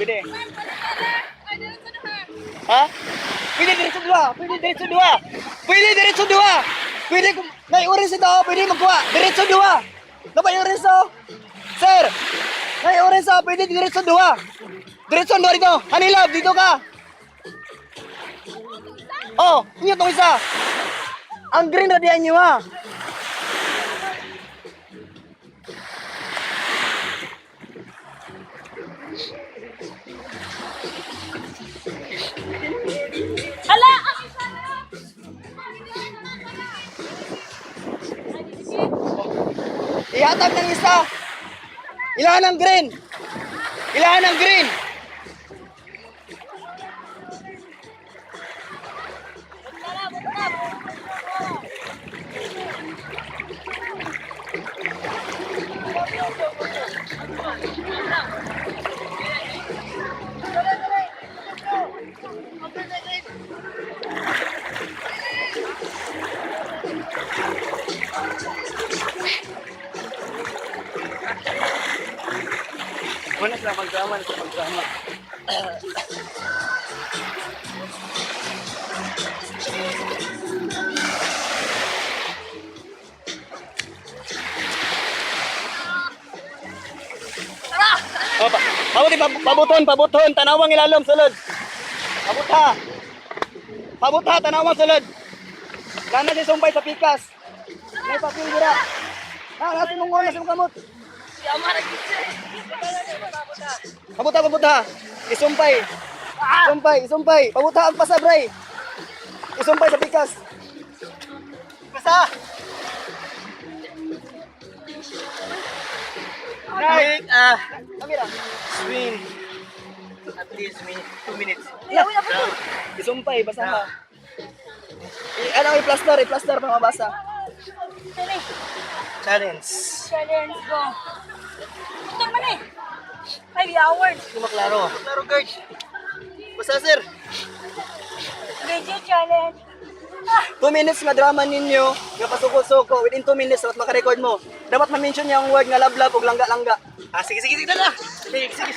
Pwede. Ha? Pwede diretso duha. Pwede diretso duha. Pwede diretso duha. Pwede kung may oras ito, pwede magkuha. Diretso duha. Na may oras oh. Sir, may oras oh, pwede diretso duha. Diretso duha dito. Hanilab, dito ka. Oh, inyo tong isa. Ang green na diyan niyo ha. Hala! Ang isa na! Ihatag ng isa. Ilahan ng green. Ilahan ng green. Wala sila magdrama, sila magdrama. Oh, pabuti, pabuton, pabuton, tanawang ilalom, sulod. Pabuta. Pabuta, tanawang sulod. Lana si sumpay sa pikas. May papel dira. Ah, nasa mong nasa mong kamot. Pabuta, pabuta. Isumpay. Isumpay, isumpay. Pabuta ang pasa, bray. Isumpay sa pikas. Pasa. Wait, ah, Kamera. swim. At least me, 2 minutes. Isumpay, basa ha. Ano, i-plaster, i-plaster para mabasa. Challenge. Challenge, go. Punta man eh. 5 hours. Hindi maklaro. Maklaro, guard. Basta, sir. Video challenge. 2 minutes nga drama ninyo, nga pasuko-suko, within 2 minutes, dapat makarecord mo. Dapat ma-mention niya ang word nga love-love o langga-langga. Ah, sige, sige, sige, dala. Sige, sige.